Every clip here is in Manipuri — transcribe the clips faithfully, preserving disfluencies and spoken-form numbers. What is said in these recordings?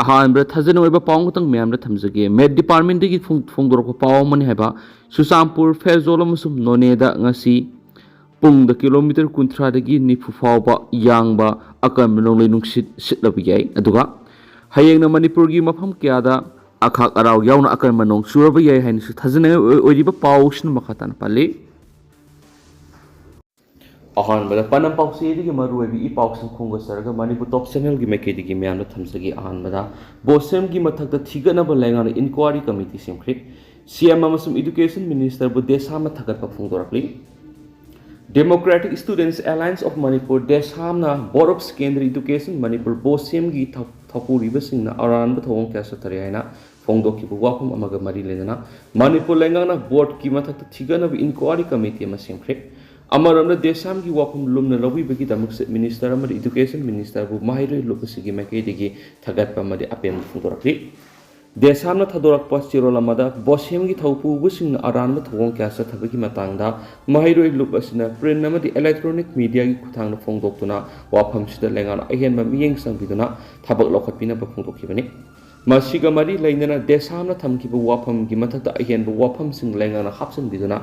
ꯑꯍꯥꯟꯕꯗ ꯊꯥꯖꯅꯤꯡꯉꯥꯏ ꯑꯣꯏꯕ ꯄꯥꯎ ꯑꯃꯇꯪ ꯃꯌꯥꯝꯗ ꯊꯝꯖꯒꯦ꯫ ꯃꯦꯠ ꯗꯤꯄꯥꯔꯠꯃꯦꯟꯗꯒꯤ ꯐꯣꯡ-, ꯐꯣꯡꯗꯣꯔꯛꯄ ꯄꯥꯎ ꯑꯃꯅꯤ ꯍꯥꯏꯕ꯫ ꯆꯨꯔꯆꯥꯟꯄꯨꯔ, ꯐꯦꯔꯖꯣꯜ ꯑꯃꯁꯨꯡ ꯅꯣꯅꯦꯗ ꯉꯁꯤ ꯄꯨꯡꯗ ꯀꯤꯂꯣꯃꯤꯇꯔ ꯀꯨꯟꯊ꯭ꯔꯥꯗꯒꯤ ꯅꯤꯐꯨ ꯐꯥꯎꯕ ꯌꯥꯡꯕ ꯑꯀꯟꯕ ꯅꯣꯡꯂꯩ ꯅꯨꯡꯁꯤꯠ ꯁꯤꯠꯂꯕ ꯌꯥꯏ꯫ ꯑꯗꯨꯒ ꯍꯌꯦꯡꯅ ꯃꯅꯤꯄꯨꯔꯒꯤ ꯃꯐꯝ ꯀꯌꯥꯗ ꯑꯈꯥꯛ ꯑꯔꯥꯎ ꯌꯥꯎꯅ ꯑꯀꯟꯕ ꯅꯣꯡ ꯆꯨꯔꯕ ꯌꯥꯏ ꯍꯥꯏꯅꯁꯨ ꯊꯥꯖꯅꯤꯡꯉꯥꯏ ꯑꯣꯏ-, ꯑꯣꯏꯔꯤꯕ ꯄꯥꯎꯁꯤꯅ ꯃꯈꯥ ꯇꯥꯅ ꯄꯜꯂꯤ꯫ ꯑꯍꯥꯟꯕꯗ ꯄꯥꯟꯗꯝ ꯄꯥꯎꯆꯦꯗꯒꯤ ꯃꯔꯨꯑꯣꯏꯕ ꯏ ꯄꯥꯎꯁꯤꯡ ꯈꯣꯝꯒꯠꯆꯔꯒ ꯃꯅꯤꯄꯨꯔ ꯇꯣꯞ ꯆꯦꯅꯦꯜꯒꯤ ꯃꯥꯏꯀꯩꯗꯒꯤ ꯃꯌꯥꯝꯗ ꯊꯝꯖꯒꯦ꯫ ꯑꯍꯥꯟꯕꯗ ꯕꯣꯁꯦꯝꯒꯤ ꯃꯊꯛꯇ ꯊꯤꯒꯠꯅꯕ ꯂꯩꯉꯥꯛꯅ ꯏꯟꯀ꯭ꯋꯥꯔꯤ ꯀꯃꯤꯇꯤ ꯁꯦꯝꯈ꯭ꯔꯦ꯫ ꯁꯤ ꯑꯦꯝ ꯑꯃꯁꯨꯡ ꯏꯗꯨꯀꯦꯁꯟ ꯃꯤꯅꯤꯁꯇꯔꯕꯨ ꯗꯦꯁꯥꯝꯅ ꯊꯥꯒꯠꯄ ꯐꯣꯡꯗꯣꯔꯛꯂꯤ꯫ Democratic Students Alliance of Manipur, ꯗꯦꯁꯥꯝꯅ Board of Secondary Education Manipur, ꯕꯣꯁꯦꯝꯒꯤ ꯊꯧ-, ꯊꯧꯄꯨꯔꯤꯕꯁꯤꯡꯅ ꯑꯔꯥꯟꯕ ꯊꯧꯑꯣꯡ ꯀꯌꯥ ꯆꯠꯊꯔꯦ ꯍꯥꯏꯅ ꯐꯣꯡꯗꯣꯛꯈꯤꯕ ꯋꯥꯐꯝ ꯑꯃꯒ ꯃꯔꯤ ꯂꯩꯅꯅ ꯃꯅꯤꯄꯨꯔ ꯂꯩꯉꯥꯛꯅ ꯕꯣꯔꯗꯀꯤ ꯃꯊꯛꯇ ꯊꯤꯒꯠꯅꯕ ꯏꯟꯀ꯭ꯋꯥꯔꯤ ꯀꯃꯤꯇꯤ ꯑꯃ ꯁꯦꯝꯈ꯭ꯔꯦ꯫ ꯑꯃꯔꯣꯝꯗ ꯗꯦꯁꯥꯝꯒꯤ ꯋꯥꯐꯝ ꯂꯨꯝꯅ ꯂꯧꯕꯤꯕꯒꯤꯗꯃꯛ ꯆꯤꯐ ꯃꯤꯅꯤꯁꯇꯔ ꯑꯃꯗꯤ ꯏꯗꯨꯀꯦꯁꯟ ꯃꯤꯅꯤꯁꯇꯔꯕꯨ ꯃꯍꯩꯔꯣꯏ ꯂꯨꯞ ꯑꯁꯤꯒꯤ ꯃꯥꯏꯀꯩꯗꯒꯤ ꯊꯥꯒꯠꯄ ꯑꯃꯗꯤ ꯑꯄꯦꯟꯕ ꯐꯣꯡꯗꯣꯔꯛꯂꯤ꯫ ꯗꯦꯁꯥꯝꯅ ꯊꯥꯗꯣꯔꯛꯄ ꯆꯦꯔꯣꯜ ꯑꯃꯗ ꯕꯣꯁꯦꯝꯒꯤ ꯊꯧꯄꯨꯕꯁꯤꯡꯅ ꯑꯔꯥꯟꯕ ꯊꯧꯑꯣꯡ ꯀꯌꯥ ꯆꯠꯊꯕꯒꯤ ꯃꯇꯥꯡꯗ ꯃꯍꯩꯔꯣꯏ ꯂꯨꯞ ꯑꯁꯤꯅ ꯄ꯭ꯔꯤꯟ ꯑꯃꯗꯤ ꯏꯂꯦꯛꯇ꯭ꯔꯣꯅꯤꯛ ꯃꯤꯗꯤꯌꯥꯒꯤ ꯈꯨꯠꯊꯥꯡꯗ ꯐꯣꯡꯗꯣꯛꯇꯨꯅ ꯋꯥꯐꯝꯁꯤꯗ ꯂꯩꯉꯥꯛꯅ ꯑꯍꯦꯟꯕ ꯃꯤꯠꯌꯦꯡ ꯆꯪꯕꯤꯗꯨꯅ ꯊꯕꯛ ꯂꯧꯈꯠꯄꯤꯅꯕ ꯐꯣꯡꯗꯣꯛꯈꯤꯕꯅꯤ꯫ ꯃꯁꯤꯒ ꯃꯔꯤ ꯂꯩꯅꯅ ꯗꯦꯁꯥꯝꯅ ꯊꯝꯈꯤꯕ ꯋꯥꯐꯝꯒꯤ ꯃꯊꯛꯇ ꯑꯍꯦꯟꯕ ꯋꯥꯐꯝꯁꯤꯡ ꯂꯩꯉꯥꯛꯅ ꯍꯥꯞꯆꯤꯟꯕꯤꯗꯨꯅ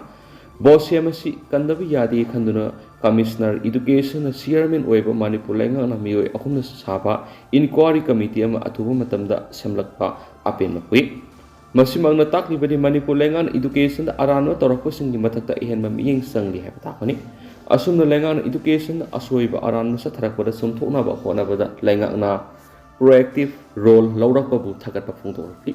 ꯕꯣꯁꯦꯝ ꯑꯁꯤ ꯀꯟꯗꯕ ꯌꯥꯗꯦ ꯈꯟꯗꯨꯅ ꯀꯃꯤꯁꯅꯔ ꯏꯗꯨꯀꯦꯁꯟꯅ ꯆꯤꯌꯔꯃꯦꯟ ꯑꯣꯏꯕ ꯃꯅꯤꯄꯨꯔ ꯂꯩꯉꯥꯛꯅ ꯃꯤꯑꯣꯏ ꯑꯍꯨꯝꯅ ꯁꯥꯕ ꯏꯟꯀ꯭ꯋꯥꯔꯤ ꯀꯃꯤꯇꯤ ꯑꯃ ꯑꯊꯨꯕ ꯃꯇꯝꯗ ꯁꯦꯝꯂꯛꯄ ꯑꯄꯦꯟꯕ ꯄꯣꯛꯏ꯫ ꯃꯁꯤꯃꯛꯅ ꯇꯥꯛꯂꯤꯕꯗꯤ ꯃꯅꯤꯄꯨꯔ ꯂꯩꯉꯥꯛꯅ ꯏꯗꯨꯀꯦꯁꯟꯗ ꯑꯔꯥꯟꯕ ꯇꯧꯔꯛꯄꯁꯤꯡꯒꯤ ꯃꯊꯛꯇ ꯑꯍꯦꯟꯕ ꯃꯤꯠꯌꯦꯡ ꯆꯪꯂꯤ ꯍꯥꯏꯕ ꯇꯥꯛꯄꯅꯤ꯫ ꯑꯁꯨꯝꯅ ꯂꯩꯉꯥꯛꯅ ꯏꯗꯨꯀꯦꯁꯟꯗ ꯑꯁꯣꯏꯕ ꯑꯔꯥꯟꯕ ꯆꯠꯊꯔꯛꯄꯗ ꯆꯨꯝꯊꯣꯛꯅꯕ ꯍꯣꯠꯅꯕꯗ ꯂꯩꯉꯥꯛꯅ proactive role ꯂꯧꯔꯛꯄꯕꯨ ꯊꯥꯒꯠꯄ ꯐꯣꯡꯗꯣꯛꯂꯤ꯫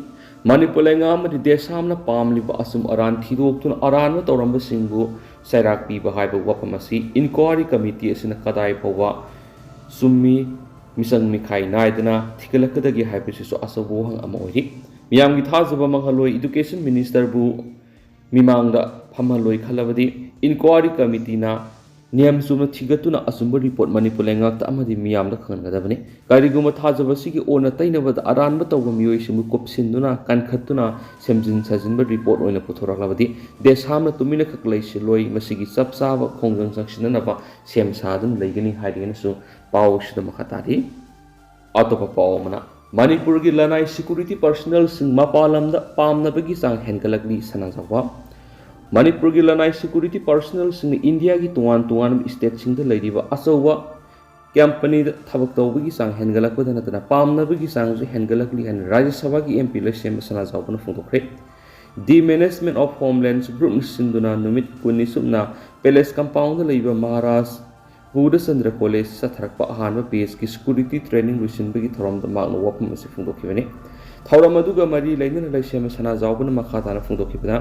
ꯃꯅꯤꯄꯨꯔ ꯂꯩꯉꯥꯛ ꯑꯃꯗꯤ ꯗꯦꯁꯥꯝꯅ ꯄꯥꯝꯂꯤꯕ ꯑꯆꯨꯝ ꯑꯔꯥꯟ ꯊꯤꯗꯣꯛꯇꯨꯅ ꯑꯔꯥꯟꯕ ꯇꯧꯔꯝꯕꯁꯤꯡꯕꯨ ꯆꯩꯔꯥꯛ ꯄꯤꯕ ꯍꯥꯏꯕ ꯋꯥꯐꯝ ꯑꯁꯤ ꯏꯟꯀ꯭ꯋꯥꯔꯤ ꯀꯃꯤꯇꯤ ꯑꯁꯤꯅ ꯀꯗꯥꯏ ꯐꯥꯎꯕ ꯆꯨꯝꯃꯤ, ꯃꯤꯆꯪ ꯃꯤꯈꯥꯏ ꯅꯥꯏꯗꯅ ꯊꯤꯒꯠꯂꯛꯀꯗꯒꯦ ꯍꯥꯏꯕꯁꯤꯁꯨ ꯑꯆꯧꯕ ꯋꯥꯍꯪ ꯑꯃ ꯑꯣꯏꯔꯤ꯫ ꯃꯤꯌꯥꯝꯒꯤ ꯊꯥꯖꯕ ꯃꯥꯡꯍꯜꯂꯣꯏ, ꯏꯗꯨꯀꯦꯁꯟ ꯃꯤꯅꯤꯁꯇꯔꯕꯨ ꯃꯤꯃꯥꯡꯗ ꯐꯝꯍꯜꯂꯣꯏ ꯈꯜꯂꯕꯗꯤ ꯏꯟꯀ꯭ꯋꯥꯔꯤ ꯀꯃꯤꯇꯤꯅ ꯅꯤꯌꯝ ꯆꯨꯝꯅ ꯊꯤꯒꯠꯇꯨꯅ ꯑꯆꯨꯝꯕ ꯔꯤꯄꯣꯔꯠ ꯃꯅꯤꯄꯨꯔ ꯂꯩꯉꯥꯛꯇ ꯑꯃꯗꯤ ꯃꯤꯌꯥꯝꯗ ꯈꯪꯍꯟꯒꯗꯕꯅꯤ꯫ ꯀꯔꯤꯒꯨꯝꯕ ꯊꯥꯖꯕ ꯑꯁꯤꯒꯤ ꯑꯣꯟꯅ ꯇꯩꯅꯕꯗ ꯑꯔꯥꯟꯕ ꯇꯧꯕ ꯃꯤꯑꯣꯏꯁꯤꯡꯕꯨ ꯀꯨꯞꯁꯤꯟꯗꯨꯅ, ꯀꯟꯈꯠꯇꯨꯅ, ꯁꯦꯝꯖꯤꯟ ꯁꯥꯖꯤꯟꯕ ꯔꯤꯄꯣꯔꯠ ꯑꯣꯏꯅ ꯄꯨꯊꯣꯔꯛꯂꯕꯗꯤ ꯗꯦꯁꯥꯝꯅ ꯇꯨꯃꯤꯟꯅ ꯈꯛ ꯂꯩꯁꯤꯜꯂꯣꯏ, ꯃꯁꯤꯒꯤ ꯆꯞ ꯆꯥꯕ ꯈꯣꯡꯖꯪ ꯆꯪꯁꯤꯟꯅꯅꯕ ꯁꯦꯝ ꯁꯥꯗꯨꯅ ꯂꯩꯒꯅꯤ ꯍꯥꯏꯗꯨꯅꯁꯨ ꯄꯥꯎ ꯑꯁꯤꯗ ꯃꯈꯥ ꯇꯥꯔꯤ꯫ ꯑꯇꯣꯞꯄ ꯄꯥꯎ ꯑꯃꯅ, ꯃꯅꯤꯄꯨꯔꯒꯤ ꯂꯅꯥꯏ security personnelꯁꯤꯡ ꯃꯄꯥꯟ ꯂꯝꯗ ꯄꯥꯝꯅꯕꯒꯤ ꯆꯥꯡ ꯍꯦꯟꯒꯠꯂꯛꯂꯤ꯫ ꯁꯅꯥꯖꯥꯎꯕ꯫ ꯃꯅꯤꯄꯨꯔꯒꯤ ꯂꯅꯥꯏ security personnelꯁꯤꯡꯅ ꯏꯟꯗꯤꯌꯥꯒꯤ ꯇꯣꯉꯥꯟ ꯇꯣꯉꯥꯟꯕ stateꯁꯤꯡꯗ ꯂꯩꯔꯤꯕ ꯑꯆꯧꯕ companyꯗ ꯊꯕꯛ ꯇꯧꯕꯒꯤ ꯆꯥꯡ ꯍꯦꯟꯒꯠꯂꯛꯄꯗ ꯅꯠꯇꯅ ꯄꯥꯝꯅꯕꯒꯤ ꯆꯥꯡꯁꯨ ꯍꯦꯟꯒꯠꯂꯛꯂꯤ ꯍꯥꯏꯅ ꯔꯥꯖ꯭ꯌ ꯁꯚꯥꯒꯤ MP ꯂꯩꯁꯦꯝꯕ ꯁꯅꯥꯖꯥꯎꯕꯅ ꯐꯣꯡꯗꯣꯛꯈ꯭ꯔꯦ꯫ The Management of Homelands groupꯅ ꯁꯤꯟꯗꯨꯅ ꯅꯨꯃꯤꯠ ꯀꯨꯟꯅꯤ ꯆꯨꯞꯅ Palace Compoundꯗ ꯂꯩꯕ ꯃꯍꯥꯔꯥꯖ ꯕꯨꯙꯆꯟꯗ꯭ꯔ College ꯆꯠꯊꯔꯛꯄ ꯑꯍꯥꯟꯕ batchꯀꯤ security training ꯂꯣꯏꯁꯤꯟꯕꯒꯤ ꯊꯧꯔꯝꯗ ꯃꯍꯥꯛꯅ ꯋꯥꯐꯝ ꯑꯁꯤ ꯐꯣꯡꯗꯣꯛꯈꯤꯕꯅꯤ꯫ ꯊꯧꯔꯝ ꯑꯗꯨꯒ ꯃꯔꯤ ꯂꯩꯅꯅ ꯂꯩꯁꯦꯝꯕ ꯁꯅꯥꯖꯥꯎꯕꯅ ꯃꯈꯥ ꯇꯥꯅ ꯐꯣꯡꯗꯣꯛꯈꯤꯕꯗ,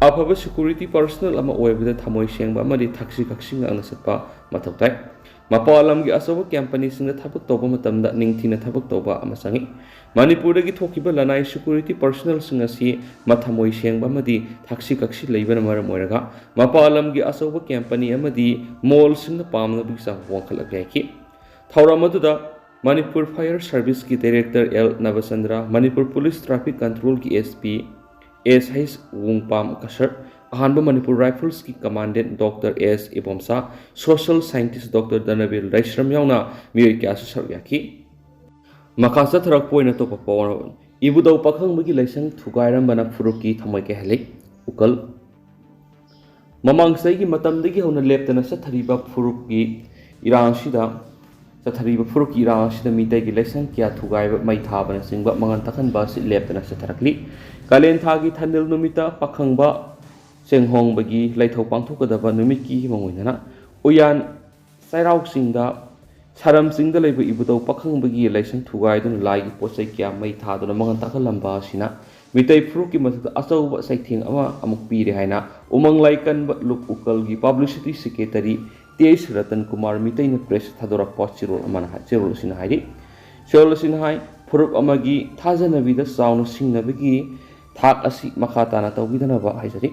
ꯑꯐꯕ security personnel ꯑꯃ ꯑꯣꯏꯕꯗ ꯊꯃꯣꯏ ꯁꯦꯡꯕ ꯑꯃꯗꯤ ꯊꯛꯁꯤ ꯈꯛꯁꯤ ꯉꯥꯛꯅ ꯆꯠꯄ ꯃꯊꯧ ꯇꯥꯏ꯫ ꯃꯄꯥꯟ ꯂꯝꯒꯤ ꯑꯆꯧꯕ companyꯁꯤꯡꯗ ꯊꯕꯛ ꯇꯧꯕ ꯃꯇꯝꯗ ꯅꯤꯡꯊꯤꯅ ꯊꯕꯛ ꯇꯧꯕ ꯑꯃ ꯆꯪꯏ꯫ ꯃꯅꯤꯄꯨꯔꯗꯒꯤ ꯊꯣꯛꯈꯤꯕ ꯂꯅꯥꯏ security personnelꯁꯤꯡ ꯑꯁꯤ ꯃꯊꯃꯣꯏ ꯁꯦꯡꯕ ꯑꯃꯗꯤ ꯊꯛꯁꯤ ꯈꯛꯁꯤ ꯂꯩꯕꯅ ꯃꯔꯝ ꯑꯣꯏꯔꯒ ꯃꯄꯥꯟ ꯂꯝꯒꯤ ꯑꯆꯧꯕ company ꯑꯃꯗꯤ mallꯁꯤꯡꯅ ꯄꯥꯝꯅꯕꯒꯤ ꯆꯥꯡ ꯋꯥꯡꯈꯠꯂꯛꯂꯦ ꯍꯥꯏꯈꯤ꯫ ꯊꯧꯔꯝ ꯑꯗꯨꯗ ꯃꯅꯤꯄꯨꯔ Fire Serviceꯀꯤ Director L Nabachandra, Manipur Police Traffic Controlꯒꯤ SP S H Wungpam Kasar, ꯑꯍꯥꯟꯕ ꯃꯅꯤꯄꯨꯔ Riflesꯀꯤ Commandant doctor S Ibomcha, social scientist doctor Danbir Leishram ꯌꯥꯎꯅ ꯃꯤꯑꯣꯏ ꯀꯌꯥꯁꯨ ꯁꯔꯨꯛ ꯌꯥꯈꯤ꯫ ꯃꯈꯥ ꯆꯠꯊꯔꯛꯄ ꯑꯣꯏꯅ ꯑꯇꯣꯞꯄ ꯄꯥꯎ꯫ ꯏꯕꯨꯙꯧ ꯄꯥꯈꯪꯕꯒꯤ ꯂꯥꯏꯁꯪ ꯊꯨꯒꯥꯏꯔꯝꯕꯅ ꯐꯨꯔꯨꯞꯀꯤ ꯊꯃꯣꯏ ꯀꯥꯏꯍꯜꯂꯤ꯫ ꯎꯀꯜ꯫ ꯃꯃꯥꯡ ꯆꯍꯤꯒꯤ ꯃꯇꯝꯗꯒꯤ ꯍꯧꯅ ꯂꯦꯞꯇꯅ ꯆꯠꯊꯔꯤꯕ ꯐꯨꯔꯨꯞꯀꯤ ꯏꯔꯥꯡ ꯑꯁꯤꯗ, ꯆꯠꯊꯔꯤꯕ ꯐꯨꯔꯨꯞꯀꯤ ꯏꯔꯥꯡ ꯑꯁꯤꯗ ꯃꯤꯇꯩꯒꯤ ꯂꯥꯏꯁꯪ ꯀꯌꯥ ꯊꯨꯒꯥꯏꯕ, ꯃꯩ ꯊꯥꯕꯅꯆꯤꯡꯕ ꯃꯉꯥꯜ ꯇꯥꯛꯍꯟꯕ ꯑꯁꯤ ꯂꯦꯞꯇꯅ ꯆꯠꯊꯔꯛꯂꯤ꯫ ꯀꯥꯂꯦꯟ ꯊꯥꯒꯤ ꯊꯥꯅꯤꯜ ꯅꯨꯃꯤꯠꯇ ꯄꯥꯈꯪꯕ ꯆꯦꯡꯍꯣꯡꯕꯒꯤ ꯂꯥꯏꯊꯧ ꯄꯥꯡꯊꯣꯛꯀꯗꯕ ꯅꯨꯃꯤꯠꯀꯤ ꯃꯥꯡꯑꯣꯏꯅꯅ ꯎꯌꯥꯟ ꯆꯩꯔꯥꯎ ꯆꯤꯡꯗ, ꯁꯥꯔꯝ ꯆꯤꯡꯗ ꯂꯩꯕ ꯏꯕꯨꯙꯧ ꯄꯥꯈꯪꯕꯒꯤ ꯂꯥꯏꯁꯪ ꯊꯨꯒꯥꯏꯗꯨꯅ ꯂꯥꯏꯒꯤ ꯄꯣꯠ ꯆꯩ ꯀꯌꯥ ꯃꯩ ꯊꯥꯗꯨꯅ ꯃꯥꯡꯍꯟ ꯇꯥꯛꯍꯜꯂꯝꯕ ꯑꯁꯤꯅ ꯃꯤꯇꯩ ꯐꯨꯔꯨꯞꯀꯤ ꯃꯊꯛꯇ ꯑꯆꯧꯕ ꯆꯩꯊꯦꯡ ꯑꯃ ꯑꯃꯨꯛ ꯄꯤꯔꯦ ꯍꯥꯏꯅ ꯎꯃꯪ ꯂꯥꯏꯀꯟꯕ ꯂꯨꯞ ꯎꯀꯜꯒꯤ publicity secretary ꯇꯦꯖ Ratan Kumar ꯃꯤꯇꯩꯅ press ꯊꯥꯗꯣꯔꯛꯄ ꯆꯦꯔꯣꯜ ꯑꯃꯅ ꯍꯥꯏ-, ꯆꯦꯔꯣꯜ ꯑꯁꯤꯅ ꯍꯥꯏꯔꯤ꯫ ꯆꯦꯔꯣꯜ ꯑꯁꯤꯅ ꯍꯥꯏ, ꯐꯨꯔꯨꯞ ꯑꯃꯒꯤ ꯊꯥꯖꯅꯕꯤꯗ ꯆꯥꯎꯅ ꯁꯤꯡꯅꯕꯒꯤ ꯊꯥꯛ ꯑꯁꯤ ꯃꯈꯥ ꯇꯥꯅ ꯇꯧꯕꯤꯗꯅꯕ ꯍꯥꯏꯖꯔꯤ꯫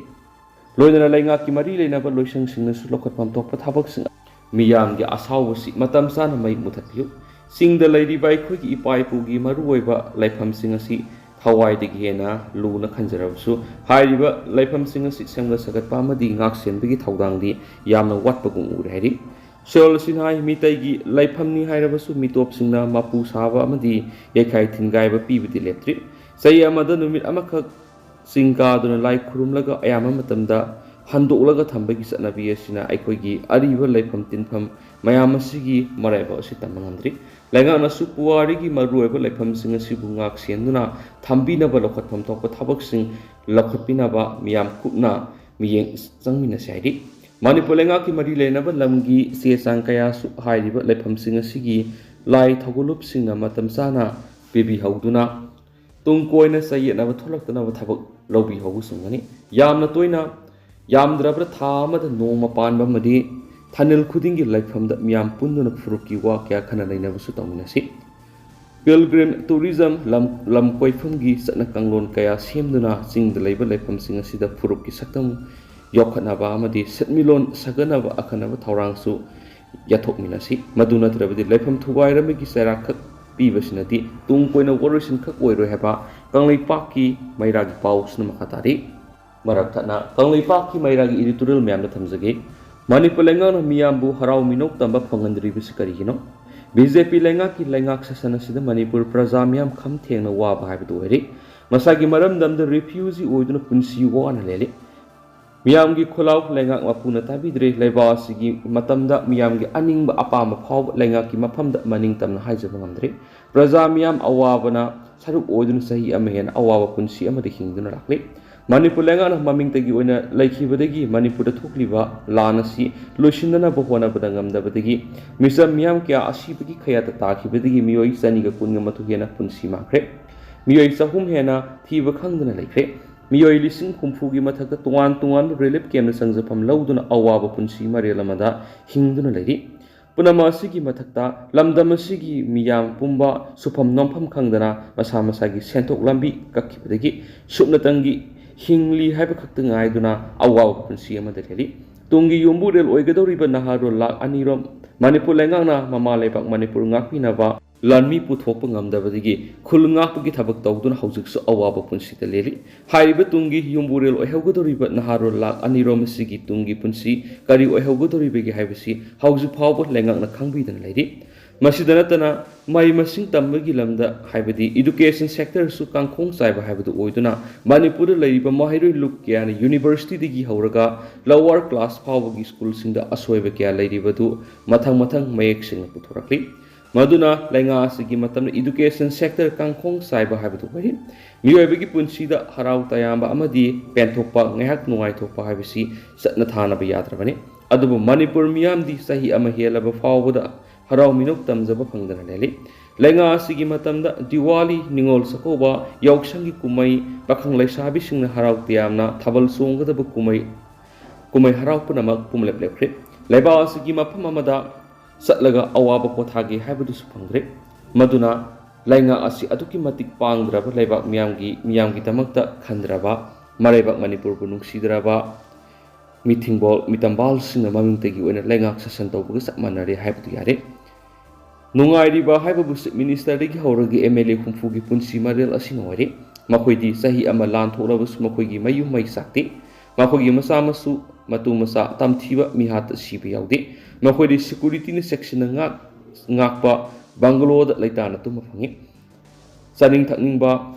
ꯂꯣꯏꯅꯅ ꯂꯩꯉꯥꯛꯀꯤ ꯃꯔꯤ ꯂꯩꯅꯕ ꯂꯣꯏꯁꯪꯁꯤꯡꯅꯁꯨ ꯂꯧꯈꯠꯐꯝ ꯊꯣꯛꯄ ꯊꯕꯛꯁꯤꯡ ꯃꯤꯌꯥꯝꯒꯤ ꯑꯁꯥꯎꯕꯁꯤ ꯃꯇꯝ ꯆꯥꯅ ꯃꯩ ꯃꯨꯊꯠꯄꯤꯌꯨ꯫ ꯆꯤꯡꯗ ꯂꯩꯔꯤꯕ ꯑꯩꯈꯣꯏꯒꯤ ꯏꯄꯥ ꯏꯄꯨꯒꯤ ꯃꯔꯨꯑꯣꯏꯕ ꯂꯥꯏꯐꯝꯁꯤꯡ ꯑꯁꯤ ꯊꯋꯥꯏꯗꯒꯤ ꯍꯦꯟꯅ ꯂꯨꯅ ꯈꯟꯖꯔꯕꯁꯨ, ꯍꯥꯏꯔꯤꯕ ꯂꯥꯏꯐꯝꯁꯤꯡ ꯑꯁꯤ ꯁꯦꯝꯒꯠ ꯁꯥꯒꯠꯄ ꯑꯃꯗꯤ ꯉꯥꯛ ꯁꯦꯟꯕꯒꯤ ꯊꯧꯗꯥꯡꯗꯤ ꯌꯥꯝꯅ ꯋꯥꯠꯄꯒꯨꯝ ꯎꯔꯦ ꯍꯥꯏꯔꯤ꯫ ꯁꯤꯔꯣꯜ ꯑꯁꯤꯅ ꯍꯥꯏ, ꯃꯤꯇꯩꯒꯤ ꯂꯩꯐꯝꯅꯤ ꯍꯥꯏꯔꯕꯁꯨ ꯃꯤꯇꯣꯞꯁꯤꯡꯅ ꯃꯄꯨ ꯁꯥꯕ ꯑꯃꯗꯤ ꯌꯩꯈꯥꯏ ꯊꯤꯟꯒꯥꯏꯕ ꯄꯤꯕꯗꯤ ꯂꯦꯞꯇ꯭ꯔꯤ꯫ ꯆꯍꯤ ꯑꯃꯗ ꯅꯨꯃꯤꯠ ꯑꯃꯈꯛ ꯆꯤꯡ ꯀꯥꯗꯨꯅ ꯂꯥꯏ ꯈꯨꯔꯨꯝꯂꯒ ꯑꯌꯥꯝꯕ ꯃꯇꯝꯗ ꯍꯟꯗꯣꯛꯂꯒ ꯊꯝꯕꯒꯤ ꯆꯠꯅꯕꯤ ꯑꯁꯤꯅ ꯑꯩꯈꯣꯏꯒꯤ ꯑꯔꯤꯕ ꯂꯩꯐꯝ ꯇꯤꯟꯐꯝ ꯃꯌꯥꯝ ꯑꯁꯤꯒꯤ ꯃꯔꯥꯏꯕꯛ ꯑꯁꯤ ꯇꯝꯕ ꯉꯝꯗ꯭ꯔꯤ꯫ ꯂꯩꯉꯥꯛꯅꯁꯨ ꯄꯨꯋꯥꯔꯤꯒꯤ ꯃꯔꯨꯑꯣꯏꯕ ꯂꯩꯐꯝꯁꯤꯡ ꯑꯁꯤꯕꯨ ꯉꯥꯛ ꯁꯦꯟꯗꯨꯅ ꯊꯝꯕꯤꯅꯕ ꯂꯧꯈꯠꯐꯝ ꯊꯣꯛꯄ ꯊꯕꯛꯁꯤꯡ ꯂꯧꯈꯠꯄꯤꯅꯕ ꯃꯤꯌꯥꯝ ꯀꯨꯞꯅ ꯃꯤꯠꯌꯦꯡ ꯆꯪꯃꯤꯟꯅꯁꯤ ꯍꯥꯏꯔꯤ꯫ ꯃꯅꯤꯄꯨꯔ ꯂꯩꯉꯥꯛꯀꯤ ꯃꯔꯤ ꯂꯩꯅꯕ ꯂꯝꯒꯤ ꯆꯦ ꯆꯥꯡ ꯀꯌꯥꯁꯨ ꯍꯥꯏꯔꯤꯕ ꯂꯩꯐꯝꯁꯤꯡ ꯑꯁꯤꯒꯤ ꯂꯥꯏ ꯊꯧꯒꯜꯂꯨꯞꯁꯤꯡꯅ ꯃꯇꯝ ꯆꯥꯅ ꯄꯤꯕꯤꯍꯧꯗꯨꯅ ꯇꯨꯡ ꯀꯣꯏꯅ ꯆꯌꯦꯠꯅꯕ ꯊꯣꯛꯂꯛꯇꯅꯕ ꯊꯕꯛ ꯂꯧꯕꯤꯍꯧꯕ ꯆꯨꯝꯒꯅꯤ꯫ ꯌꯥꯝꯅ ꯇꯣꯏꯅ, ꯌꯥꯝꯗ꯭ꯔꯕꯗ ꯊꯥ ꯑꯃꯗ ꯅꯣꯡꯃ ꯄꯥꯟꯕ ꯑꯃꯗꯤ ꯊꯥꯅꯤꯜ ꯈꯨꯗꯤꯡꯒꯤ ꯂꯩꯐꯝꯗ ꯃꯤꯌꯥꯝ ꯄꯨꯟꯗꯨꯅ ꯐꯨꯔꯨꯞꯀꯤ ꯋꯥ ꯀꯌꯥ ꯈꯟꯅ ꯅꯩꯅꯕꯁꯨ ꯇꯧꯃꯤꯟꯅꯁꯤ꯫ Pilgrim tourism, ꯂꯝ, ꯂꯝ ꯀꯣꯏꯐꯝꯒꯤ ꯆꯠꯅ ꯀꯥꯡꯂꯣꯟ ꯀꯌꯥ ꯁꯦꯝꯗꯨꯅ ꯆꯤꯡꯗ ꯂꯩꯕ ꯂꯩꯐꯝꯁꯤꯡ ꯑꯁꯤꯗ ꯐꯨꯔꯨꯞꯀꯤ ꯁꯛꯇꯝ ꯌꯣꯛꯈꯠꯅꯕ ꯑꯃꯗꯤ ꯁꯦꯟꯃꯤꯠꯂꯣꯟ ꯁꯥꯒꯠꯅꯕ ꯑꯈꯟꯅꯕ ꯊꯧꯔꯥꯡꯁꯨ ꯌꯥꯊꯣꯛꯃꯤꯟꯅꯁꯤ꯫ ꯃꯗꯨ ꯅꯠꯇ꯭ꯔꯕꯗꯤ ꯂꯩꯐꯝ ꯊꯨꯒꯥꯏꯔꯝꯕꯒꯤ ꯆꯩꯔꯥꯛꯈꯛ ꯄꯤꯕꯁꯤꯅꯗꯤ ꯇꯨꯡ ꯀꯣꯏꯅ ꯋꯥꯔꯣꯏꯁꯤꯟꯈꯛ ꯑꯣꯏꯔꯣꯏ ꯍꯥꯏꯕ ꯀꯪꯂꯩꯄꯥꯛꯀꯤ ꯃꯩꯔꯥꯒꯤ ꯄꯥꯎꯁꯤꯅ ꯃꯈꯥ ꯇꯥꯔꯤ꯫ ꯃꯔꯛ ꯊꯠꯅ ꯀꯪꯂꯩꯄꯥꯛꯀꯤ ꯃꯩꯔꯥꯒꯤ editorial ꯃꯌꯥꯝꯗ ꯊꯝꯖꯒꯦ꯫ ꯃꯅꯤꯄꯨꯔ ꯂꯩꯉꯥꯛꯅ ꯃꯤꯌꯥꯝꯕꯨ ꯍꯔꯥꯎ ꯃꯤꯅꯣꯛ ꯇꯝꯕ ꯐꯪꯍꯟꯗ꯭ꯔꯤꯕꯁꯤ ꯀꯔꯤꯒꯤꯅꯣ? ꯕꯤ ꯖꯦ ꯄꯤ ꯂꯩꯉꯥꯛꯀꯤ ꯂꯩꯉꯥꯛ ꯁꯥꯁꯟ ꯑꯁꯤꯗ ꯃꯅꯤꯄꯨꯔ ꯄ꯭ꯔꯖꯥ ꯃꯤꯌꯥꯝ ꯈꯝ ꯊꯦꯡꯅ ꯋꯥꯕ ꯍꯥꯏꯕꯗꯨ ꯑꯣꯏꯔꯦ꯫ ꯃꯁꯥꯒꯤ ꯃꯔꯝꯗꯝꯗ refugee ꯑꯣꯏꯗꯨꯅ ꯄꯨꯟꯁꯤ ꯋꯥꯅ ꯂꯦꯜꯂꯤ꯫ ꯃꯤꯌꯥꯝꯒꯤ ꯈꯨꯜꯂꯥꯎ ꯂꯩꯉꯥꯛ ꯃꯄꯨꯅ ꯇꯥꯕꯤꯗ꯭ꯔꯦ꯫ ꯂꯩꯕꯥꯛ ꯑꯁꯤꯒꯤ ꯃꯇꯝꯗ ꯃꯤꯌꯥꯝꯒꯤ ꯑꯅꯤꯡꯕ ꯑꯄꯥꯝꯕ ꯐꯥꯎꯕ ꯂꯩꯉꯥꯛꯀꯤ ꯃꯐꯝꯗ ꯃꯅꯤꯡ ꯇꯝꯅ ꯍꯥꯏꯖꯕ ꯉꯝꯗ꯭ꯔꯦ꯫ ꯄ꯭ꯔꯖꯥ ꯃꯤꯌꯥꯝ ꯑꯋꯥꯕꯅ ꯁꯔꯨꯛ ꯑꯣꯏꯗꯨꯅ ꯆꯍꯤ ꯑꯃ ꯍꯦꯟꯅ ꯑꯋꯥꯕ ꯄꯨꯟꯁꯤ ꯑꯃꯗ ꯍꯤꯡꯗꯨꯅ ꯂꯥꯛꯂꯤ꯫ ꯃꯅꯤꯄꯨꯔ ꯂꯩꯉꯥꯛꯅ ꯃꯃꯤꯡꯇꯒꯤ ꯑꯣꯏꯅ ꯂꯩꯈꯤꯕꯗꯒꯤ ꯃꯅꯤꯄꯨꯔꯗ ꯊꯣꯛꯂꯤꯕ ꯂꯥꯟ ꯑꯁꯤ ꯂꯣꯏꯁꯤꯟꯅꯅꯕ ꯍꯣꯠꯅꯕꯗ ꯉꯝꯗꯕꯗꯒꯤ ꯃꯤꯆꯝ ꯃꯤꯌꯥꯝ ꯀꯌꯥ ꯑꯁꯤꯕꯒꯤ ꯈꯌꯥꯠꯇ ꯇꯥꯈꯤꯕꯗꯒꯤ ꯃꯤꯑꯣꯏ ꯆꯅꯤꯒ ꯀꯨꯟꯒ ꯃꯊꯛ ꯍꯦꯟꯅ ꯄꯨꯟꯁꯤ ꯃꯥꯡꯈ꯭ꯔꯦ꯫ ꯃꯤꯑꯣꯏ ꯆꯍꯨꯝ ꯍꯦꯟꯅ ꯊꯤꯕ ꯈꯪꯗꯅ ꯂꯩꯈ꯭ꯔꯦ꯫ ꯃꯤꯑꯣꯏ ꯂꯤꯁꯤꯡ ꯍꯨꯝꯐꯨꯒꯤ ꯃꯊꯛꯇ ꯇꯣꯉꯥꯟ ꯇꯣꯉꯥꯟꯕ relief camp ꯇ ꯆꯪꯖꯐꯝ ꯂꯧꯗꯨꯅ ꯑꯋꯥꯕ ꯄꯨꯟꯁꯤ ꯃꯔꯦꯜ ꯑꯃꯗ ꯍꯤꯡꯗꯨꯅ ꯂꯩꯔꯤ꯫ ꯄꯨꯝꯅꯃꯛ ꯑꯁꯤꯒꯤ ꯃꯊꯛꯇ ꯂꯝꯗꯝ ꯑꯁꯤꯒꯤ ꯃꯤꯌꯥꯝ ꯄꯨꯝꯕ ꯁꯨꯐꯝ ꯅꯣꯝꯐꯝ ꯈꯪꯗꯅ ꯃꯁꯥ ꯃꯁꯥꯒꯤ ꯁꯦꯟꯊꯣꯛ ꯂꯝꯕꯤ ꯀꯛꯈꯤꯕꯗꯒꯤ ꯁꯨꯞꯅꯇꯪꯒꯤ ꯍꯤꯡꯂꯤ ꯍꯥꯏꯕ ꯈꯛꯇ ꯉꯥꯏꯗꯨꯅ ꯑꯋꯥꯕ ꯄꯨꯟꯁꯤ ꯑꯃꯗ ꯂꯦꯜꯂꯤ꯫ ꯇꯨꯡꯒꯤ ꯌꯨꯝꯕꯨꯔꯦꯜ ꯑꯣꯏꯒꯗꯧꯔꯤꯕ ꯅꯍꯥꯔꯣꯜ ꯂꯥꯈ ꯑꯅꯤꯔꯣꯝ ꯃꯅꯤꯄꯨꯔ ꯂꯩꯉꯥꯛꯅ ꯃꯃꯥ ꯂꯩꯕꯥꯛ ꯃꯅꯤꯄꯨꯔ ꯉꯥꯛꯄꯤꯅꯕ ꯂꯥꯟꯃꯤ ꯄꯨꯊꯣꯛꯄ ꯉꯝꯗꯕꯗꯒꯤ ꯈꯨꯜ ꯉꯥꯛꯄꯒꯤ ꯊꯕꯛ ꯇꯧꯗꯨꯅ ꯍꯧꯖꯤꯛꯁꯨ ꯑꯋꯥꯕ ꯄꯨꯟꯁꯤꯗ ꯂꯦꯜꯂꯤ꯫ ꯍꯥꯏꯔꯤꯕ ꯇꯨꯡꯒꯤ ꯌꯨꯝꯕꯨꯔꯦꯜ ꯑꯣꯏꯍꯧꯒꯗꯧꯔꯤꯕ ꯅꯍꯥꯔꯣꯜ ꯂꯥꯛ ꯑꯅꯤꯔꯣꯝ ꯑꯁꯤꯒꯤ ꯇꯨꯡꯒꯤ ꯄꯨꯟꯁꯤ ꯀꯔꯤ ꯑꯣꯏꯍꯧꯒꯗꯧꯔꯤꯕꯒꯦ ꯍꯥꯏꯕꯁꯤ ꯍꯧꯖꯤꯛ ꯐꯥꯎꯕ ꯂꯩꯉꯥꯛꯅ ꯈꯪꯕꯤꯗꯅ ꯂꯩꯔꯤ꯫ ꯃꯁꯤꯗ ꯅꯠꯇꯅ ꯃꯍꯩ ꯃꯁꯤꯡ ꯇꯝꯕꯒꯤ ꯂꯝꯗ, ꯍꯥꯏꯕꯗꯤ education sectorꯁꯨ ꯀꯥꯡꯈꯣꯡ ꯆꯥꯏꯕ ꯍꯥꯏꯕꯗꯨ ꯑꯣꯏꯗꯨꯅ, ꯃꯅꯤꯄꯨꯔꯗ ꯂꯩꯔꯤꯕ ꯃꯍꯩꯔꯣꯏ ꯂꯨꯞ ꯀꯌꯥꯅ universityꯗꯒꯤ ꯍꯧꯔꯒ lower class ꯐꯥꯎꯕꯒꯤ schoolꯁꯤꯡꯗ ꯑꯁꯣꯏꯕ ꯀꯌꯥ ꯂꯩꯔꯤꯕꯗꯨ ꯃꯊꯪ ꯃꯊꯪ ꯃꯌꯦꯛ ꯁꯦꯡꯅ ꯄꯨꯊꯣꯔꯛꯂꯤ꯫ ꯃꯗꯨꯅ ꯂꯩꯉꯥꯛ ꯑꯁꯤꯒꯤ ꯃꯇꯝꯗ education sector ꯀꯥꯡꯈꯣꯡ ꯆꯥꯏꯕ ꯍꯥꯏꯕꯗꯨ ꯑꯣꯏꯔꯤ꯫ ꯃꯤꯑꯣꯏꯕꯒꯤ ꯄꯨꯟꯁꯤꯗ ꯍꯔꯥꯎ ꯇꯌꯥꯝꯕ ꯑꯃꯗꯤ ꯄꯦꯟꯊꯣꯛꯄ, ꯉꯥꯏꯍꯥꯛ ꯅꯨꯡꯉꯥꯏꯊꯣꯛꯄ ꯍꯥꯏꯕꯁꯤ ꯆꯠꯅ ꯊꯥꯅꯕ ꯌꯥꯗ꯭ꯔꯕꯅꯤ꯫ ꯑꯗꯨꯕꯨ ꯃꯅꯤꯄꯨꯔ ꯃꯤꯌꯥꯝꯗꯤ ꯆꯍꯤ ꯑꯃ ꯍꯦꯜꯂꯕ ꯐꯥꯎꯕꯗ ꯍꯔꯥꯎ ꯃꯤꯅꯣꯛ ꯇꯝꯖꯕ ꯐꯪꯗꯅ ꯂꯩꯔꯤ꯫ ꯂꯩꯉꯥꯛ ꯑꯁꯤꯒꯤ ꯃꯇꯝꯗ ꯗꯤꯋꯥꯂꯤ, ꯅꯤꯉꯣꯜ ꯆꯥꯛꯀꯧꯕ, ꯌꯥꯎꯁꯪꯒꯤ ꯀꯨꯝꯍꯩ, ꯄꯥꯈꯪ ꯂꯩꯁꯥꯕꯤꯁꯤꯡꯅ ꯍꯔꯥꯎ ꯇꯌꯥꯝꯅ ꯊꯥꯕꯜ ꯆꯣꯡꯒꯗꯕ ꯀꯨꯝꯍꯩ, ꯀꯨꯝꯍꯩ ꯍꯔꯥꯎ ꯄꯨꯝꯅꯃꯛ ꯄꯨꯝꯂꯦꯞ ꯂꯦꯞꯈ꯭ꯔꯦ꯫ ꯂꯩꯕꯥꯛ ꯑꯁꯤꯒꯤ ꯃꯐꯝ ꯑꯃꯗ ꯆꯠꯂꯒ ꯑꯋꯥꯕ ꯄꯣꯊꯥꯒꯦ ꯍꯥꯏꯕꯗꯨꯁꯨ ꯐꯪꯗ꯭ꯔꯦ꯫ ꯃꯗꯨꯅ ꯂꯩꯉꯥꯛ ꯑꯁꯤ ꯑꯗꯨꯛꯀꯤ ꯃꯇꯤꯛ ꯄꯥꯡꯗ꯭ꯔꯕ, ꯂꯩꯕꯥꯛ ꯃꯤꯌꯥꯝꯒꯤ, ꯃꯤꯌꯥꯝꯒꯤꯗꯃꯛꯇ ꯈꯟꯗ꯭ꯔꯕ, ꯃꯔꯩꯕꯥꯛ ꯃꯅꯤꯄꯨꯔꯕꯨ ꯅꯨꯡꯁꯤꯗ꯭ꯔꯕ ꯃꯤꯊꯤꯡꯕꯣꯜ ꯃꯤꯇꯝꯕꯥꯜꯁꯤꯡꯅ ꯃꯃꯤꯡꯇꯒꯤ ꯑꯣꯏꯅ ꯂꯩꯉꯥꯛ ꯁꯥꯁꯟ ꯇꯧꯕꯒ ꯆꯞ ꯃꯥꯟꯅꯔꯦ ꯍꯥꯏꯕꯗꯨ ꯌꯥꯔꯦ꯫ ꯅꯨꯡꯉꯥꯏꯔꯤꯕ ꯍꯥꯏꯕꯕꯨ Chief Ministerꯗꯒꯤ ꯍꯧꯔꯒ MLA ꯍꯨꯝꯐꯨꯒꯤ ꯄꯨꯟꯁꯤ ꯃꯔꯦꯜ ꯑꯁꯤꯅ ꯑꯣꯏꯔꯦ꯫ ꯃꯈꯣꯏꯗꯤ ꯆꯍꯤ ꯑꯃ ꯂꯥꯟ ꯊꯣꯛꯂꯕꯁꯨ ꯃꯈꯣꯏꯒꯤ ꯃꯌꯨꯝ ꯃꯩ ꯆꯥꯛꯇꯦ꯫ ꯃꯈꯣꯏꯒꯤ ꯃꯆꯥ ꯃꯁꯨ, ꯃꯇꯨ ꯃꯆꯥ ꯇꯝꯊꯤꯕ ꯃꯤꯍꯥꯠꯇ ꯁꯤꯕ ꯌꯥꯎꯗꯦ꯫ ꯃꯈꯣꯏꯗꯤ securityꯅ ꯆꯦꯛꯁꯤꯟꯅ ꯉꯥꯛ-, ꯉꯥꯛꯄ bungalow ꯂꯩꯇꯥꯅ ꯇꯨꯝꯕ ꯐꯪꯉꯤ꯫ ꯆꯥꯅꯤꯡ ꯊꯛꯅꯤꯡꯕ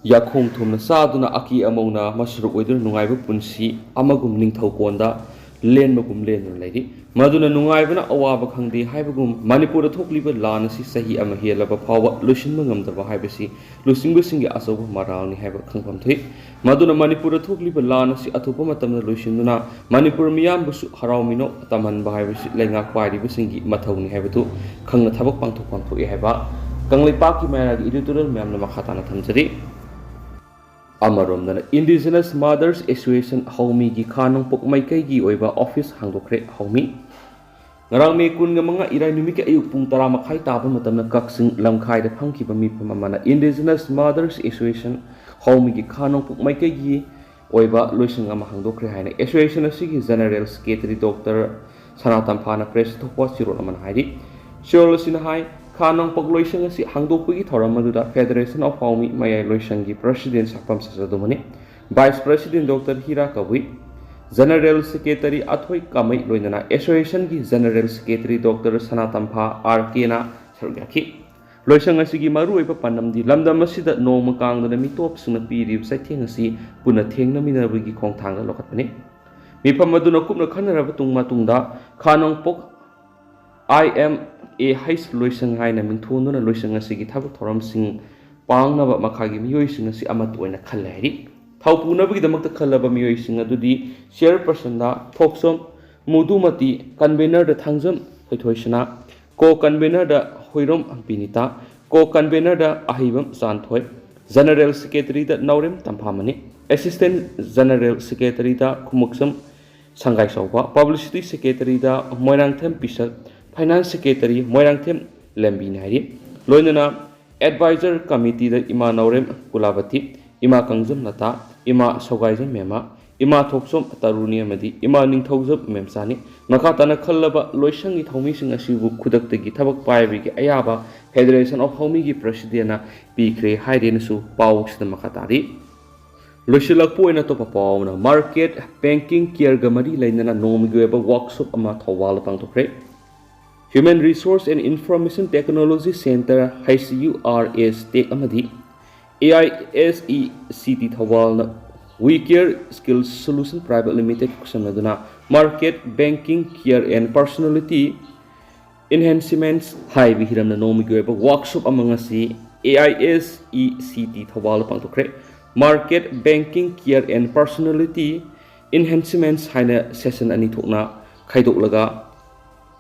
ꯌꯥꯈꯣꯡ ꯊꯨꯝꯅ ꯆꯥꯗꯨꯅ ꯑꯀꯦ ꯑꯃꯧꯅ ꯃꯁꯔꯨꯛ ꯑꯣꯏꯗꯨꯅ ꯅꯨꯡꯉꯥꯏꯕ ꯄꯨꯟꯁꯤ ꯑꯃꯒꯨꯝ ꯅꯤꯡꯊꯧꯀꯣꯟꯗ ꯂꯦꯟꯕꯒꯨꯝ ꯂꯦꯟꯗꯨꯅ ꯂꯩꯔꯤ꯫ ꯃꯗꯨꯅ ꯅꯨꯡꯉꯥꯏꯕꯅ ꯑꯋꯥꯕ ꯈꯪꯗꯦ ꯍꯥꯏꯕꯒꯨꯝ, ꯃꯅꯤꯄꯨꯔꯗ ꯊꯣꯛꯂꯤꯕ ꯂꯥꯟ ꯑꯁꯤ ꯆꯍꯤ ꯑꯃ ꯍꯦꯜꯂꯕ ꯐꯥꯎꯕ ꯂꯣꯏꯁꯤꯟꯕ ꯉꯝꯗꯕ ꯍꯥꯏꯕꯁꯤ ꯂꯨꯆꯤꯡꯕꯁꯤꯡꯒꯤ ꯑꯆꯧꯕ ꯃꯔꯥꯜꯅꯤ ꯍꯥꯏꯕ ꯈꯪꯐꯝ ꯊꯣꯛꯏ꯫ ꯃꯗꯨꯅ ꯃꯅꯤꯄꯨꯔꯗ ꯊꯣꯛꯂꯤꯕ ꯂꯥꯟ ꯑꯁꯤ ꯑꯊꯨꯕ ꯃꯇꯝꯗ ꯂꯣꯏꯁꯤꯟꯗꯨꯅ ꯃꯅꯤꯄꯨꯔ ꯃꯤꯌꯥꯝꯕꯨꯁꯨ ꯍꯔꯥꯎ ꯃꯤꯅꯣꯛ ꯇꯝꯍꯟꯕ ꯍꯥꯏꯕꯁꯤ ꯂꯩꯉꯥꯛ ꯄꯥꯏꯔꯤꯕꯁꯤꯡꯒꯤ ꯃꯊꯧꯅꯤ ꯍꯥꯏꯕꯗꯨ ꯈꯪꯅ ꯊꯕꯛ ꯄꯥꯡꯊꯣꯛꯐꯝ ꯊꯣꯛꯏ ꯍꯥꯏꯕ ꯀꯪꯂꯩꯄꯥꯛꯀꯤ ꯃꯌꯥꯝꯒꯤ editorial ꯃꯌꯥꯝꯅ ꯃꯈꯥ ꯇꯥꯅ ꯊꯝꯖꯔꯤ꯫ ꯑꯃꯔꯣꯝꯗꯅ Indigenous Mothers Association ꯍꯧꯃꯤꯒꯤ ꯈꯥ ꯅꯣꯡꯄꯣꯛ ꯃꯥꯏꯀꯩꯒꯤ ꯑꯣꯏꯕ office ꯍꯥꯡꯗꯣꯛꯈ꯭ꯔꯦ꯫ ꯍꯧꯃꯤ꯫ ꯉꯔꯥꯡ ꯃꯦ ꯀꯨꯟꯒ ꯃꯉꯥ ꯏꯔꯥꯏ ꯅꯨꯃꯤꯠꯀꯤ ꯑꯌꯨꯛ ꯄꯨꯡ ꯇꯔꯥ ꯃꯈꯥꯏ ꯇꯥꯕ ꯃꯇꯝꯗ ꯀꯛꯆꯤꯡ ꯂꯝꯈꯥꯏꯗ ꯐꯝꯈꯤꯕ ꯃꯤꯐꯝ ꯑꯃꯅ Indigenous Mothers Association ꯍꯧꯃꯤꯒꯤ ꯈꯥ ꯅꯣꯡꯄꯣꯛ ꯃꯥꯏꯀꯩꯒꯤ ꯑꯣꯏꯕ ꯂꯣꯏꯁꯪ ꯑꯃ ꯍꯥꯡꯗꯣꯛꯈ꯭ꯔꯦ ꯍꯥꯏꯅ association ꯑꯁꯤꯒꯤ General Secretary Doctor ꯁꯅꯥꯇꯝꯐꯥꯅ press ꯊꯣꯛꯄ ꯆꯦꯔꯣꯜ ꯑꯃꯅ ꯍꯥꯏꯔꯤ꯫ ꯆꯦꯔꯣꯜ ꯑꯁꯤꯅ ꯍꯥꯏ, ꯈꯥ ꯅꯣꯡꯄꯣꯛ ꯂꯣꯏꯁꯪ ꯑꯁꯤ ꯍꯥꯡꯗꯣꯛꯄꯒꯤ ꯊꯧꯔꯝ ꯑꯗꯨꯗ Federation of Paomi ꯃꯌꯥꯏ ꯂꯣꯏꯁꯪꯒꯤ President ꯁꯛꯐꯝ ꯁꯖꯗꯨꯃꯅꯤ, Vice President Doctor ꯍꯤꯔꯥ ꯀꯕꯨꯏ, General Secretary ꯑꯊꯣꯏ ꯀꯥꯃꯩ ꯂꯣꯏꯅꯅ Association ꯒꯤ General Secretary Doctor ꯁꯅꯥꯇꯝꯐꯥ ꯑꯥꯔ ꯀꯦꯅ ꯁꯔꯨꯛ ꯌꯥꯈꯤ꯫ ꯂꯣꯏꯁꯪ ꯑꯁꯤꯒꯤ ꯃꯔꯨꯑꯣꯏꯕ ꯄꯥꯟꯗꯝꯗꯤ ꯂꯝꯗꯝ ꯑꯁꯤꯗ ꯅꯣꯡꯃ ꯀꯥꯡꯗꯅ ꯃꯤꯇꯣꯞꯁꯤꯡꯅ ꯄꯤꯔꯤꯕ ꯆꯩꯊꯦꯡ ꯑꯁꯤ ꯄꯨꯟꯅ ꯊꯦꯡꯅꯃꯤꯟꯅꯕꯒꯤ ꯈꯣꯡꯊꯥꯡꯗ ꯂꯧꯈꯠꯄꯅꯤ꯫ ꯃꯤꯐꯝ ꯑꯗꯨꯅ ꯀꯨꯞꯅ ꯈꯟꯅꯔꯕ ꯇꯨꯡ ꯃꯇꯨꯡꯗ ꯈꯥ ꯅꯣꯡꯄꯣꯛ ꯑꯥꯏ ꯑꯦꯝ ꯑꯦ ꯍꯩꯆ ꯂꯣꯏꯁꯪ ꯍꯥꯏꯅ ꯃꯤꯡꯊꯣꯟꯗꯨꯅ ꯂꯣꯏꯁꯪ ꯑꯁꯤꯒꯤ ꯊꯕꯛ ꯊꯧꯔꯝꯁꯤꯡ ꯄꯥꯡꯅꯕ ꯃꯈꯥꯒꯤ ꯃꯤꯑꯣꯏꯁꯤꯡ ꯑꯁꯤ ꯑꯃꯠꯇ ꯑꯣꯏꯅ ꯈꯜꯂꯦ ꯍꯥꯏꯔꯤ꯫ ꯊꯧ ꯄꯨꯅꯕꯒꯤꯗꯃꯛꯇ ꯈꯜꯂꯕ ꯃꯤꯑꯣꯏꯁꯤꯡ ꯑꯗꯨꯗꯤ Chairperson ꯗ ꯊꯣꯛꯆꯣꯝ ꯃꯨꯗꯨꯃꯇꯤ, Convener ꯗ ꯊꯥꯡꯖꯝ ꯊꯣꯏꯊꯣꯏꯁꯅꯥ, Co Convener ꯗ ꯍꯨꯏꯔꯣꯝ ꯕꯤꯅꯤꯇꯥ, Co Convener ꯗ ꯑꯍꯩꯕꯝ ꯆꯥꯟꯊꯣꯏ, General Secretary ꯗ ꯅꯥꯎꯔꯦꯝ ꯇꯝꯐꯥꯃꯅꯤ, Assistant General Secretary ꯗ ꯈꯨꯃꯨꯛꯆꯝ ꯁꯪꯒꯥꯏꯆꯧꯕ, Publicity Secretary ꯗ ꯃꯣꯏꯔꯥꯡꯊꯦꯝ ꯄꯤꯁꯛ, Finance Secretary ꯃꯣꯏꯔꯥꯡꯊꯦꯝ ꯂꯦꯝꯕꯤ ꯅꯥꯏꯔꯤ꯫ ꯂꯣꯏꯅꯅ Advisor Committee ꯗ ꯏꯃꯥ ꯅꯥꯎꯔꯦꯝ ꯀꯨꯂꯥꯕꯇꯤ, ꯏꯃꯥ ꯀꯪꯖꯝ ꯂꯇꯥ, ꯏꯃꯥ ꯁꯧꯒꯥꯏꯖꯝ ꯃꯦꯝꯃ, ꯏꯃꯥ ꯊꯣꯛꯆꯣꯝ ꯇꯔꯨꯅꯤ ꯑꯃꯗꯤ ꯏꯃꯥ ꯅꯤꯡꯊꯧꯖꯝ ꯃꯦꯝꯆꯥꯅꯤ꯫ ꯃꯈꯥ ꯇꯥꯅ ꯈꯜꯂꯕ ꯂꯣꯏꯁꯪꯒꯤ ꯊꯧꯃꯤꯁꯤꯡ ꯑꯁꯤꯕꯨ ꯈꯨꯗꯛꯇꯒꯤ ꯊꯕꯛ ꯄꯥꯏꯕꯒꯤ ꯑꯌꯥꯕ Federation of Paomi ꯒꯤ President ꯅ ꯄꯤꯈ꯭ꯔꯦ ꯍꯥꯏꯔꯦꯅꯁꯨ ꯄꯥꯎꯁꯤꯗ ꯃꯈꯥ ꯇꯥꯔꯤ꯫ ꯂꯣꯏꯁꯤꯜꯂꯛꯄ ꯑꯣꯏꯅ ꯑꯇꯣꯞꯄ ꯄꯥꯎ ꯑꯃꯅ, Market Banking Care ꯒ ꯃꯔꯤ ꯂꯩꯅꯅ ꯅꯣꯡꯃꯒꯤ ꯑꯣꯏꯕ workshop ꯑꯃ ꯊꯧꯕꯥꯜꯗ ꯄꯥꯡꯊꯣꯛꯈ꯭ꯔꯦ꯫ Human Resource and Information Technology Centre, H U R S Tech ꯑꯃꯗꯤ A I S E C T ꯊꯧꯕꯥꯜꯅ We Care Skill Solution Private Limited ꯈꯨꯠꯁꯝꯅꯗꯨꯅ Market Banking Care and Personality Enhancements ꯍꯥꯏꯕ ꯍꯤꯔꯝꯗ ꯅꯣꯡꯃꯒꯤ ꯑꯣꯏꯕ workshop ꯑꯃ ꯉꯁꯤ A I S E C T ꯊꯧꯕꯥꯜꯗ ꯄꯥꯡꯊꯣꯛꯈ꯭ꯔꯦ꯫ Market Banking Care and Personality Enhancements ꯍꯥꯏꯅ session ꯑꯅꯤ ꯊꯣꯛꯅ ꯈꯥꯏꯗꯣꯛꯂꯒ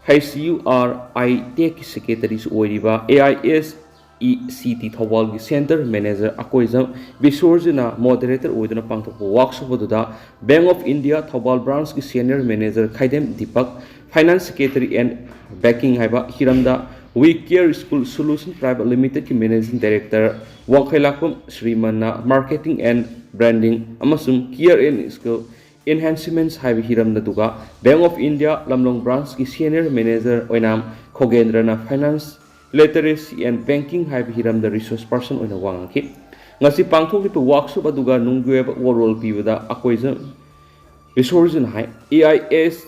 H U R I Tech ꯀꯤ Secretary ꯁꯨ ꯑꯣꯏꯔꯤꯕ A I S E C T ꯊꯧꯕꯥꯜꯒꯤ Centre Manager Akoijam ꯕꯤꯁꯣꯔꯖꯤꯅ moderator ꯑꯣꯏꯗꯨꯅ ꯄꯥꯡꯊꯣꯛꯄ workshop ꯑꯗꯨꯗ Bank of India Thoubal branch ꯀꯤ Senior Manager Khaidem Deepak, Finance Secretary and Banking ꯍꯥꯏꯕ ꯍꯤꯔꯝꯗ We Care School Solution Private Limited ꯀꯤ Managing Director ꯋꯥꯡꯈꯩꯂꯥꯛꯄꯝ ꯁ꯭ꯔꯤꯃꯟꯅ Marketing and Branding ꯑꯃꯁꯨꯡ Care and Skill Enhancements ꯍꯥꯏꯕ ꯍꯤꯔꯝꯗ, ꯑꯗꯨꯒ Bank of India Lamlong branch ꯀꯤ Senior Manager Oinam ꯈꯣꯒꯦꯟꯗ꯭ꯔꯅ Finance Literacy and Banking ꯍꯥꯏꯕ ꯍꯤꯔꯝꯗ resource person ꯑꯣꯏꯅ ꯋꯥ ꯉꯥꯡꯈꯤ꯫ ꯉꯁꯤ ꯄꯥꯡꯊꯣꯛꯂꯤꯕ workshop ꯑꯗꯨꯒ ꯅꯨꯡꯒꯤ ꯑꯣꯏꯕ ꯋꯥꯔꯣꯜ ꯄꯤꯕꯗ ꯑꯩꯈꯣꯏꯁꯨ ꯔꯤꯁꯣꯔꯁꯤꯅ ꯍꯥꯏ, A I S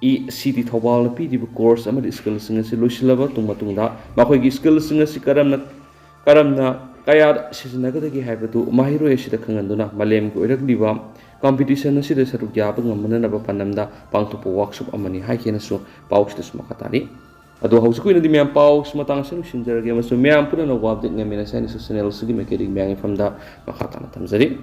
E C T ꯊꯧꯕꯥꯜꯅ ꯄꯤꯔꯤꯕ ꯀꯣꯔꯁ ꯑꯃꯗꯤ ꯁ꯭ꯀꯤꯜꯁꯤꯡ ꯑꯁꯤ ꯂꯣꯏꯁꯤꯜꯂꯕ ꯇꯨꯡ ꯃꯇꯨꯡꯗ ꯃꯈꯣꯏꯒꯤ ꯁ꯭ꯀꯤꯜꯁꯤꯡ ꯑꯁꯤ ꯀꯔꯝꯅ, ꯀꯔꯝꯅ ꯀꯌꯥ ꯁꯤꯖꯤꯟꯅꯒꯗꯒꯦ ꯍꯥꯏꯕꯗꯨ ꯃꯍꯩꯔꯣꯏ ꯑꯁꯤꯗ ꯈꯪꯍꯟꯗꯨꯅ ꯃꯥꯂꯦꯝꯒꯤ ꯑꯣꯏꯔꯛꯂꯤꯕ ꯀꯝꯄꯤꯇꯤꯁꯟ ꯑꯁꯤꯗ ꯁꯔꯨꯛ ꯌꯥꯕ ꯉꯝꯅꯅꯕ ꯄꯥꯟꯗꯝꯗ ꯄꯥꯡꯊꯣꯛꯄ ꯋꯥꯔꯛꯁꯣꯞ ꯑꯃꯅꯤ ꯍꯥꯏꯈꯤꯅꯁꯨ ꯄꯥꯎꯁꯤꯗꯁꯨ ꯃꯈꯥ ꯇꯥꯔꯤ꯫ ꯑꯗꯣ ꯍꯧꯖꯤꯛꯀꯤ ꯑꯣꯏꯅꯗꯤ ꯃꯌꯥꯝ ꯄꯥꯎꯁꯤ ꯃꯇꯥꯡ ꯑꯁꯤꯗ ꯂꯣꯏꯁꯤꯟꯖꯔꯒꯦ ꯑꯃꯁꯨꯡ ꯃꯌꯥꯝ ꯄꯨꯝꯅꯃꯛ ꯑꯞꯗꯦꯠ ꯉꯝꯃꯤꯟꯅꯁꯦ ꯍꯥꯏꯅꯁꯨ ꯆꯦꯅꯦꯜ ꯑꯁꯤꯒꯤ ꯃꯥꯏꯀꯩꯗꯒꯤ ꯃꯌꯥꯝꯒꯤ ꯃꯐꯝꯗ ꯃꯈꯥ ꯇꯥꯅ ꯊꯝꯖꯔꯤ꯫